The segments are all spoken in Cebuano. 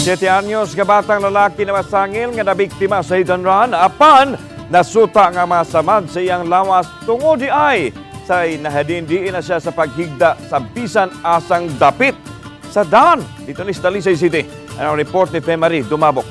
7 anyos nga batang lalaki na masangil nga nabiktima sa hit and run apan nasuta nga masamad sa iyang lawas tungod di ay sa nahadindi na siya sa paghigda sa bisan asang dapit sa daan dito ni Talisay City. Ang report ni Femari Dumabok.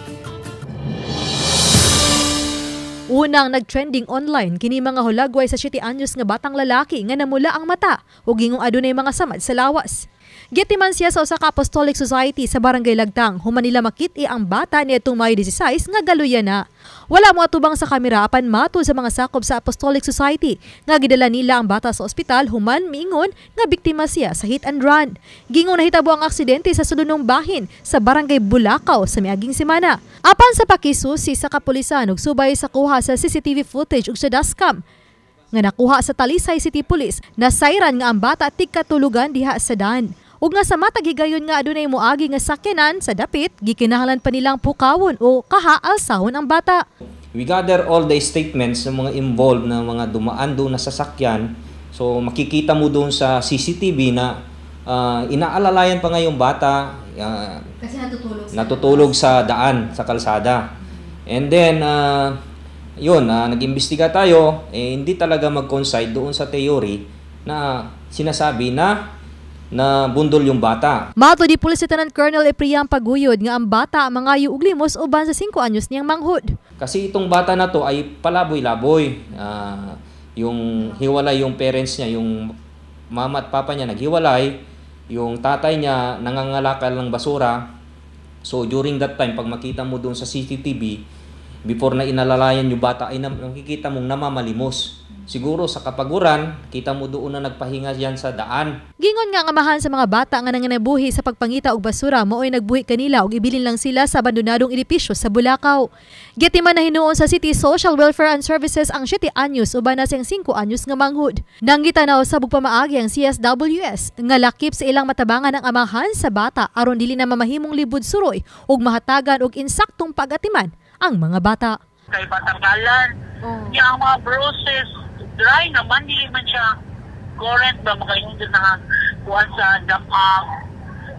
Unang nag-trending online kini mga hulagway sa 7 anyos nga batang lalaki nga namula ang mata ug gingong adunay mga samad sa lawas. Gitiman siya sa usa ka Apostolic Society sa Barangay Lagtang human nila makit-i ang bata niadtong Mayo 16 nga galuya na. Wala mo atubang sa kamera apan matud sa mga sakop sa Apostolic Society nga gidala nila ang bata sa ospital human miingon nga biktima siya sa hit and run. Gingong nahitabo ang aksidente sa sulunong bahin sa Barangay Bulacau sa miaging semana. Apan sa pakisusi sa kapulisan ug subay sa kuha sa CCTV footage ug sa dashcam nga nakuha sa Talisay City Police, nasayran nga ang bata tigkatulugan diha sa daan. Ug nga sa matag higayon nga adunay moagi nga sakyanan sa dapit, gikinahanglan pa nilang pukawon o kaha-alsahon ang bata. We gather all the statements ng mga involved na mga dumaan doon na sasakyan. So makikita mo doon sa CCTV na inaalalayan pa nga yung bata kasi natutulog sa, natutulog sa daan, sa kalsada. And then, yun, nag-imbestiga tayo, eh, hindi talaga mag-coincide doon sa theory na sinasabi na na bundol yung bata. Mato di Police Lieutenant Colonel Epriam Paguyod nga ang bata mangayo og limos uban sa 5 anyos niyang manghud. Kasi itong bata na to ay palaboy-laboy. Yung hiwalay yung parents niya, yung mama at papa niya naghiwalay, yung tatay niya nangangalakal ng basura. So during that time, pag makita mo doon sa CCTV, before na inalalayan yung bata, ay nakikita mong namamalimos. Siguro sa kapaguran, kita mo doon na nagpahinga yan sa daan. Gingon nga ang amahan sa mga bata nga nanginabuhi sa pagpangita og basura mao'y nagbuhi kanila ug ibilin lang sila sa abandonadong edipisyo sa Bulacau. Gitiman na hinuon sa City Social Welfare and Services ang 7 anyos uban na siyang 5 anyos nga manghud. Nangita na usab og pamaagi ang CSWS nga lakip sa ilang matabangan ang amahan sa bata aron dili na mamahimong libud suroy ug mahatagan og insaktong pagatiman ang mga bata. Kay patanggalan. Niya ang mga bruises, dry naman, dili man siya current ba makaingon na kuan sa damag.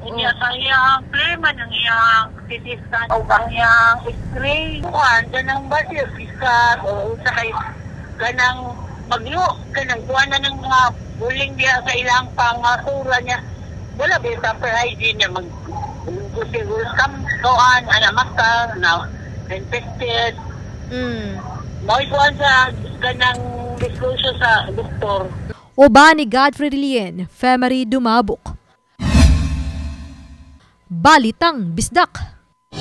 Unya sa iyang play man ang iyang CT scan o ang iyang x-ray. Kuan, ganang ba siya scan o sa kay ganang maglo, ganang kuan na ng mga buling diya sa ilang pangasura niya. Wala ba yung proper hygiene niya mag siguro kam kuan ana maka na infected. Mo'y kuan sa ganang disclosure sa doktor. Uban ni Godfrey Rilien, Femery Dumabok. Balitang Bisdak.